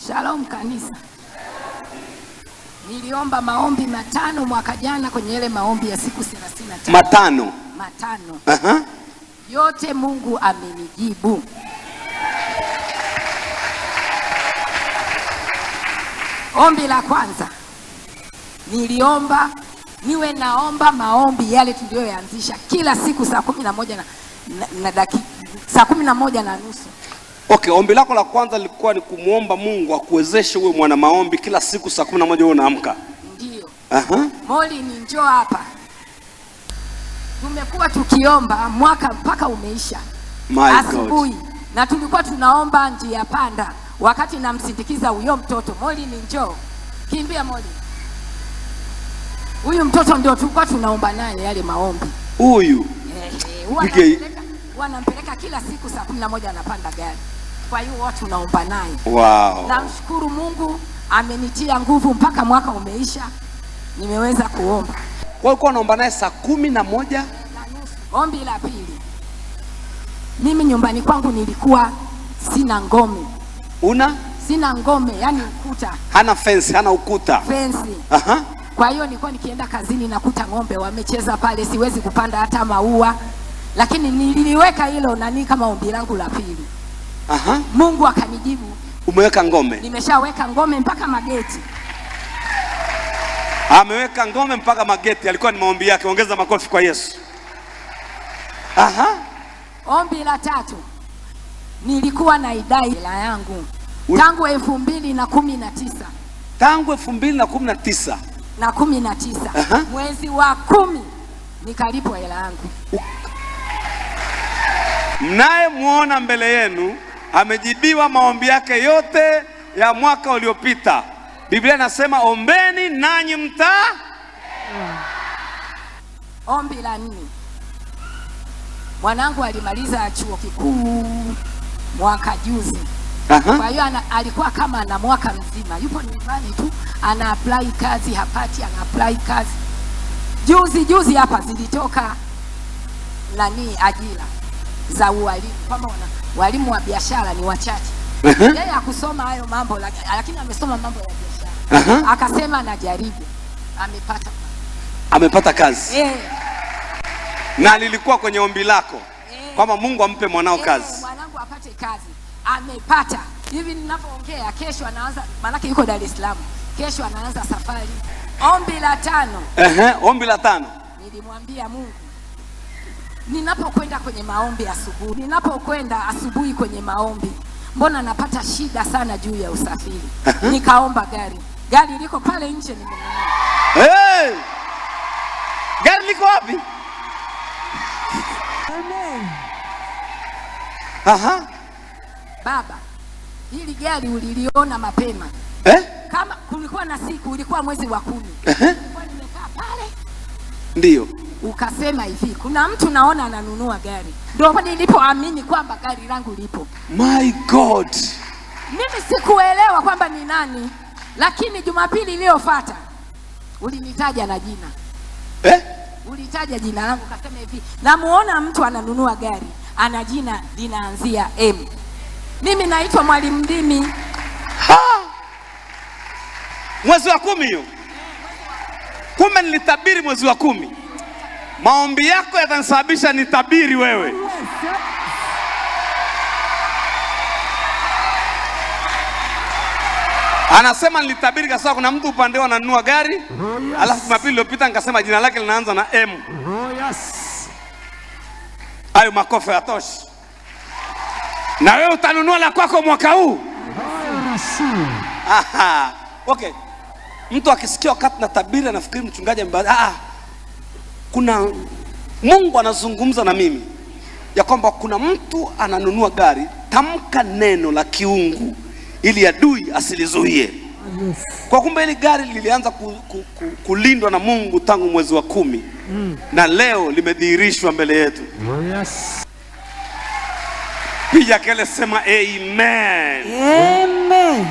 Shalom kanisa. Niliomba maombi 5 mwaka jana kwenye ile maombi ya siku 35. 5. 5. Aha. Yote Mungu amenijibu. Ombi la kwanza niliomba niwe naomba maombi yale tuliyoyaanzisha kila siku saa 11 na dakika saa 11:30. Okay, ombi lako la kwanza lilikuwa ni kumuomba Mungu akuwezeshe uwe mwana maombi kila siku saa 11 wewe unaamka. Ndio. Aha. Moli ni njoo hapa. Tumekuwa tukiomba mwaka mpaka umeisha. Asubuhi. Na tulikuwa tunaomba njia panda wakati namsindikiza huyo mtoto. Moli ni njoo. Kimbia Moli. Huyu mtoto ndio tulikuwa tunaomba naye yale maombi. Huyu. Huwa nampeleka kila siku saa 11 anapanda gari. Kwa hiyo watu tunaomba naye. Wow. Namshukuru Mungu amenitia nguvu mpaka mwaka umeisha. Nimeweza kuomba. Kwa hiyo unaomba naye saa 11:30. Ombi la pili. Mimi nyumbani kwangu nilikuwa sina ngome. Una? Sina ngome, yani ukuta. Hana fence, hana ukuta. Fence. Aha. Kwa hiyo nilikuwa nikienda kazini nakuta ng'ombe wamecheza pale, siwezi kupanda hata maua. Lakini nililiweka hilo nani kama ombi langu la pili. Aha. Mungu akanijibu. Umeweka ngome? Nimeshaweka ngome mpaka mageti. Ameweka ngome mpaka mageti, alikuwa ni maombi yake. Ongeza makofi kwa Yesu. Aha. Ombi la tatu. Nilikuwa na idai hela yangu tangu 2019. Tangu 2019. Na 19. Mwezi wa 10 nikalipwa hela yangu. Mnaye muona mbele yenu amejibiwa maombi yake yote ya mwaka uliopita. Biblia inasema ombeni nanyi mta. Ombi la nne. Mwanangu alimaliza chuo kikuu mwaka juzi. Kwa hiyo alikuwa kama ana mwaka mzima yupo nyumbani tu, ana apply kazi hapati, ana apply kazi. Juzi juzi hapa zilitoka nani ajira za ualimu, kwamba walimu wa biashara ni wachache. Yeye hakusoma hayo mambo, lakini amesoma mambo ya biashara. Akasema anajaribu, amepata. Amepata kazi. Na lilikuwa kwenye ombi lako kwamba Mungu ampe mwanao kazi. Mwanangu apate kazi. Amepata. Hivi ninapoongea kesho anaanza, maana yuko Dar es Salaam. Kesho anaanza safari. Ombi la tano. Ombi la tano. Nilimwambia Mungu, ninapokwenda kwenye maombi asubuhi, ninapokwenda asubuhi kwenye maombi, mbona napata shida sana juu ya usafiri. Nikaomba gari. Gari liko pale nje nimenunua. Hey! Gari liko wapi? Amen. Aha. Baba, hili gari uliliona mapema. Kama kulikuwa na siku, ulikuwa mwezi wa 10. Nilikuwa nimekaa pale. Ndio. Ukasema hivi, kuna mtu naona ananunua gari. Ndio nilipoamini kwamba gari langu lipo. My God. Mimi sikuelewa kwamba ni nani, lakini Jumapili iliyofuata ulinitaja na jina. Ulitaja jina langu, ukasema hivi, namuona mtu ananunua gari, ana jina linaanzia M. Mimi naitwa Mwalimu Ndimi. Ha! Mwezi wa 10 hiyo. Kumbe nilitabiri mwezi wa 10. Maombi yako yatanisababisha nitabiri wewe. Anasema nilitabiri kwa sababu kuna mtu upande wangu ananunua gari. Oh, yes. Alafu Jumapili iliyopita nikasema jina lake linaanza na M. Oh, yes. Hayo makofi hayatoshi. Na wewe utanunua la kwako mwaka huu. Aha. Okay. Mtu akisikia wakati natabiri anafikiri mchungaji amebadilika. Kuna Mungu anazungumza na mimi ya kwamba kuna mtu ananunua gari, tamka neno la kiungu ili adui asilizuie. Yes. Kwa kumbe hili gari lilianza kulindwa na Mungu tangu mwezi wa 10. Na leo limedhihirishwa mbele yetu. Oh, yes. Piga kelele, sema amen. Amen.